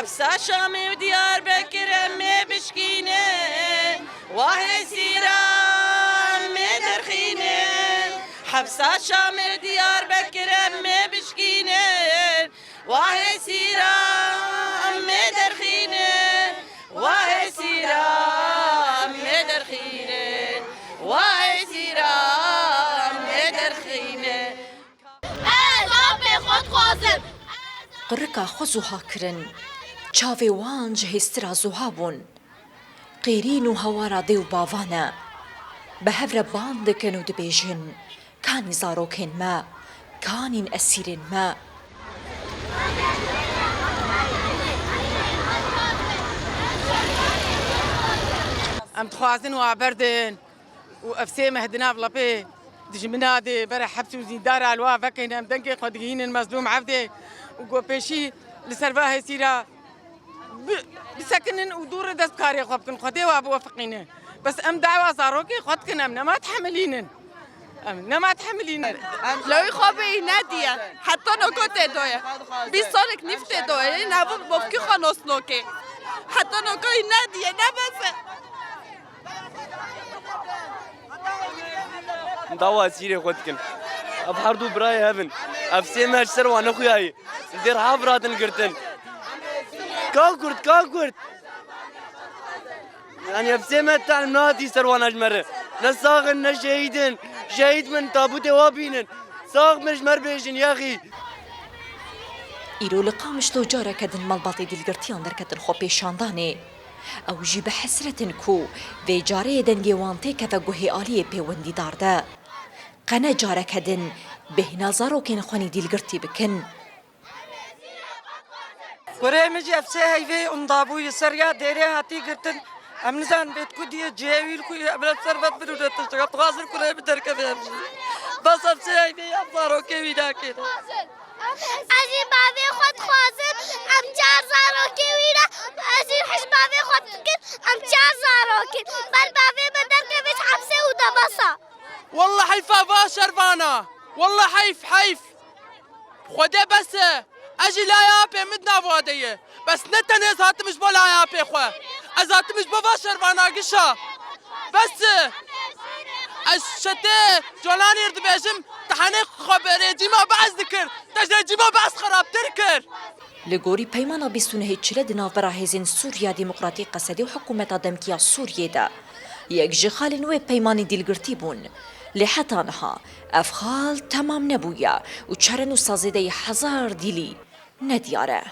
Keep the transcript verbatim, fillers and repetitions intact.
Hepsa Şamê û Diyarbekir em ê bişkînin, wahê sîra em ê derxînin. Hepsa Şamê û Diyarbekir em ê bişkînin, wahê sîra em ê derxînin. Wahê sîra em ê derxînin, wahê sîra em ê derxînin. Ez apê xwe dixwazim. Qurika xwe zuha kirin. Çavê wan ji hêstira zuha bûn. Qêrîn û hawara dê û bavan e. Bi hev re bang dikin û dibêjin, kanî zarokên me, kanîn esîrên me. Em dixwazin we berdin û ev sê meh di nav lepê dijmina de bere heps û zîndara li wa vekeyne. Em dengê xwe digihînin mezlûm evdê û ku pêşî li ser va hêsîra bi-, bisekinin û dû re dest karê xwe bikin. Xwedê wa biwefiqîne. Bes em dawa zarokê xwe dikin, em nema dihemilînin. Em nema dihemilînin. Lewî xwe bê nediye. Heta noko tê doye. Bîst salek nîv tê doye. Navû bofkî xwe nosnokê. Heta noko nediye. Ne bes e. Dawa esîrê xwe dikin. Ev her du birayê hev in. Ev sê meh ji ser wan nexuyayî. Li dêr hev ratin girtin. Ka Kurd, ka Kurd. Yani ev sê meh tehm nehatî ser wan ji me re. Ne sax in, ne şehîd in. Şehîd bin, tabûtê wa bînin. Sax bin ji me re bêjin, yaxî. Îro li Qamişlo careke din malbatê dîlgirtiyan derketin xwepêşandanê. Ew jî bi hesret in ku vê carê yê dengê wan têkeve guhê aliyê pêwendîdar de. Qe ne careke din bêhna zarokên xwe nî dîlgirtî bikin. Kurê min jî ev sê heyvê unda bû, ji ser ya dêrê hatî girtin. Em nizanin bêt ku diye cihê wî li ku ye, em li ser vet bin û ne tiştek. Em dixwazin kurê min derkeve ev jî. Bes ev sê heyvê ev zarokê wî nakê. Ez jî bavê xwe dixwazim, em çar zarokê wî ne, ez jî hej bavê xwe dikim, em çar zarokên. Ber bavê me derkeve ji hepsê û de bes e. Wallah heyfa va şervana. Wallah heyf, heyf. Xwedê bes e. Ez jî laya apê min di nav wa de ye. Bes ne tenê ez hatim ji bo laya apê xwe. Ez hatim ji bo va şervana gişa. Bes e. Ez şetê Colanê dibêjim, tehenê xwe bi rejîma Be'es dikir. Te ji rejîma Be'es xerabtir kir. Li gorî peymana bîst û nehê Çile di navbera Hêzên Sûriya Demokratîk, Qesedê û Hikûmeta Demkî ya Sûriyê de yek ji xalên wê peymanî dîlgirtî bûn. Lê heta niha ev xal temam nebûye û çend û sazêdeyî hezar dîlî nediyar e.